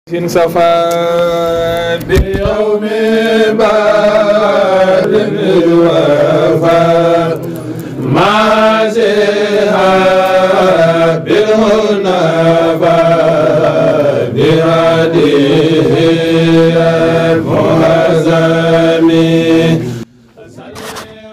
في صفا بيوم بار الوفا مع زهاب الهنفا بهديه المهزم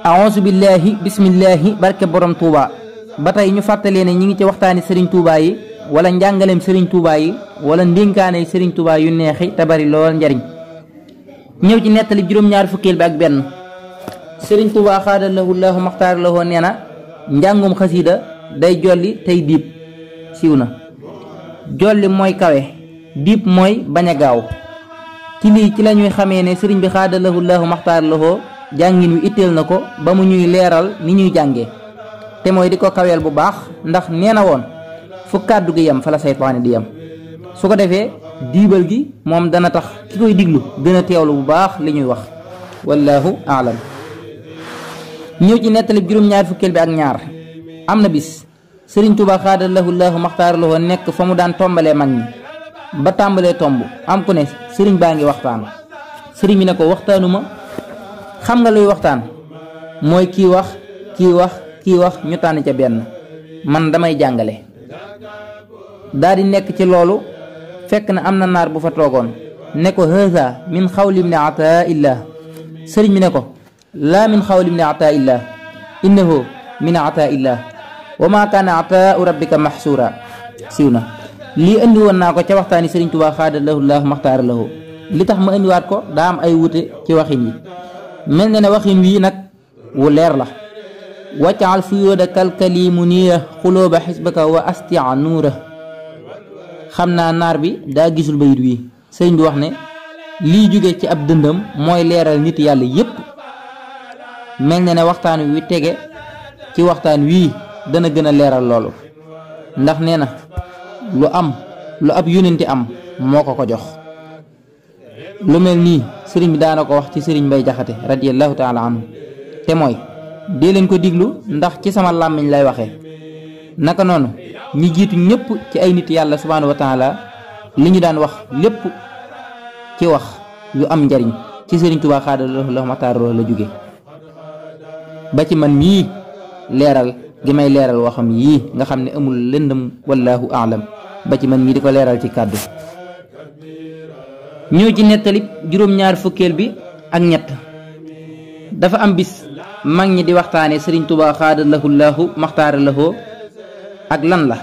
أعوذ بالله بسم الله barke borom Touba ba tey ñu fàttalee ne ñi ngi ci waxtaani Serigne Touba yi wala njàngaleem Serigne Touba yi wala ndénkaane Serigne Touba yu neexi te bari lool njariñ ñëw ci nettali juróom-ñaar fukkeel bi ak benn Serigne Touba xaadalahu laahu maxtaar lahu nee na njàngum xasiida day jolli tey diib siiw na jolli mooy kawe diib mooy bañ a gaaw ci lii ci la ñuy xamee ne Serigne bi xaadalahu laahu maxtaar lahu jàngin wi itteel na ko ba mu ñuy leeral ni ñuy jàngee te mooy di ko kaweel bu baax ndax nee na woon fu kàddu gi yem fa la saytaane di yem su ko defee diibal gi moom dana tax ki koy diglu gën a teewlu bu baax li ñuy wax wallahu aalam ñëw ci nettali juróom-ñaar fukkeel bi ak ñaar am na bis Sëriñ Tuubaa xaadalahu laahu maxtaar lahu nekk fa mu daan tombalee mag ñi ba tàmbalee tomb am ku ne sëriñ baa ngi waxtaan sëriñ bi ne ko waxtaanuma xam nga luy waxtaan mooy kii wax ñu tànn ca benn man damay jàngale daa di nekk ci loolu fekk na am na naar bu fa toogoon ne ko haza min xawli ibni ataa illah sëriñ bi ne ko laa min xawli ibni ataa illah innahu min ataa illah wa ma kaana ataau rabbika maxsuura siiw na lii indi woon naa ko ca waxtaani Sëriñ Tuubaa xaadalahu laahu maxtaara lahu li tax ma indiwaat ko daa am ay wute ci waxin yi mel na ne waxin wii nag wu leer la waccaal fuyóoda kalkalimu niira xulóoba xisbaka wa astia nuura xam naa naar bi daa gisul bayit wii sëriñ bi wax ne lii jóge ci ab dëndam mooy leeral nit yàlla yépp mel na ne waxtaan wi tege ci waxtaan wii dana gën a leeral loolu ndax nee na lu ab yónente am moo ko jox lu mel nii sëriñ bi daana ko wax ci sëriñ Mbay Jaxate radiyallahu taala anhu te mooy dee leen ko diglu ndax ci sama làmmiñ lay waxee naka noonu ñi jiitu ñëpp ci ay nit yàlla subhaanahu wa taala li ñu daan wax lépp ci wax yu am njariñ ci sëriñ Tuubaa xaadalahu laahu maxtaar lahu la jóge ba ci man mii leeral gi may leeral waxam yii nga xam ne amul lëndëm wallahu aalam ba ci man mii di ko leeral ci kàddu ñëw ci nettali juróom-ñaar fukkeel bi ak ñett dafa am bis mag ñi di waxtaane Sëriñ Tuubaa xaadalahu laahu maxtaara lahu ak lan la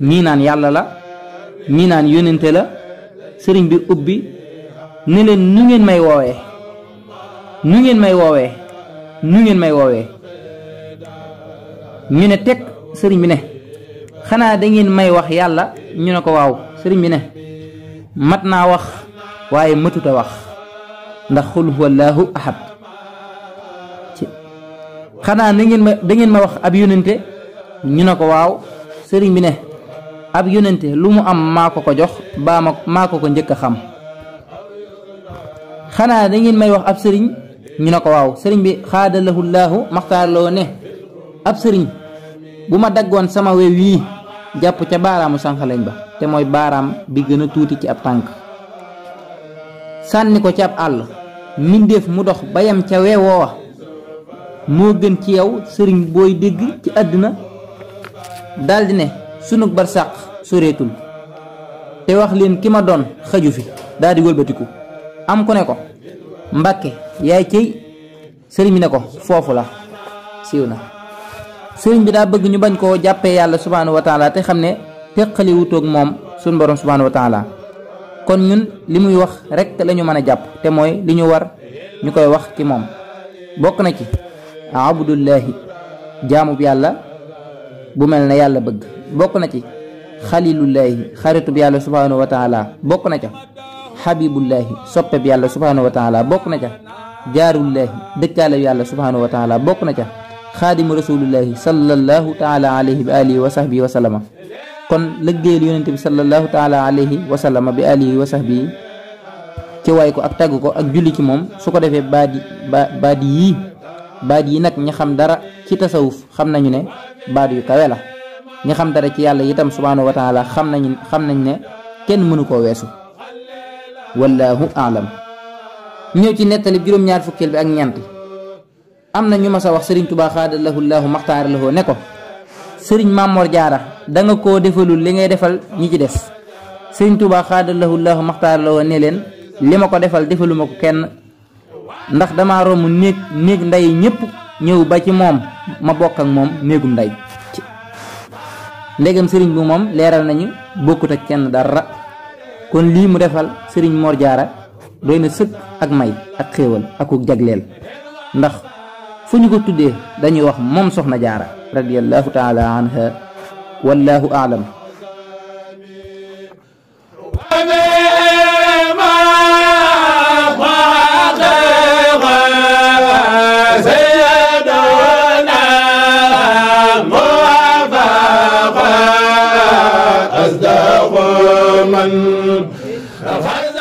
ñii naan yàlla la ñii naan yónnente la sëriñ bi ubbi ne leen nu ngeen may woowee ñu ne teg sëriñ bi ne xanaa da ngeen may wax yàlla ñu ne ko waaw sëriñ bi ne mat naa wax waaye matuta wax ndax xul huwallaahu ahad xanaa da ngeen ma wax ab yónnente ñu ne ko waaw sëriñ bi ne ab yónnente lu mu am maa ko jox baa maa ko njëkk a xam xanaa da ngeen may wax ab sëriñ ñu ne ko waaw sëriñ bi xaadalahu laahu maxtaar loo ne ab sëriñ bu ma daggoon sama wew wii jàpp ca baaraamu sànqaleñ ba te mooy baaraam bi gën a tuuti ci ab tànk sànni ko ci ab àll mbindéef mu dox ba yam ca weewoowa moo gën ci yow sëriñ booy dégg ci àdduna daldi ne sunug barsàq soreetul te wax leen ki ma doon xaju fi daldi wëlbatiku am ku ne ko mbàkke yaay cëy sëriñ bi ne ko foofu la siiw na sëriñ bi daa bëgg ñu bañ koo jàppee yàlla subhaanahu wa taala te xam ne teqali wutoog moom suñ borom subhaanahu wa taala kon ñun li muy wax rek lañu mën a jàpp te mooy li ñu war ñu koy wax ci moom bokk na ci abdullahi jaamub yàlla bu mel ne yàlla bëgg bokk na ci xalilullahi xaritub yàlla subhaanahu wa taala bokk na ca xabibullahi soppeb yàlla subhaanahu wa taala bokk na ca jaarullahi dëkkaaleb yàlla subhaanahu wa taala bokk na ca xaadimu rasulillahi sallallahu taala alayhi bi alihi wa sahbihi wa sallama kon lëggéeyal yonente bi sallallahu taala alayhi wa sallama bi alihi wa sahbihi ci way ko ak tagg ko ak julli ci moom su ko defee baat yii nag ñi xam dara ci tasawuf xam nañu ne baat yu kawe la ñi xam dara ci yàlla itam subhaanahu wa taala xam nañ ne kenn mënu koo weesu wallahu aalam. ñëw ci nettali juróom-ñaar fukkeel bi ak ñeent. am na ñu ma sa wax sëriñ Tuubaa xaadallahu llaahu maxtaara lahu ne ko sëriñ Mamor Jaara da nga koo defalul li ngay defal ñi ci des. sëriñ Tuubaa xaadallahu llaahu maxtaara lahu ne leen li ma ko defal defaluma ko kenn ndax dama romb néeg ndey ñëpp ñëw ba ci moom ma bokk ak moom néegum ndey. ndegam sëriñ bu moom leeral nañu bokkut ak kenn dara kon lii mu defal sëriñ Mor Jaara doy na sëkk ak may ak xéewal akuk jagleel ndax fu ñu ko tuddee dañuy wax moom soxna Jaara radiyallahu taala anha wallahu aalam. من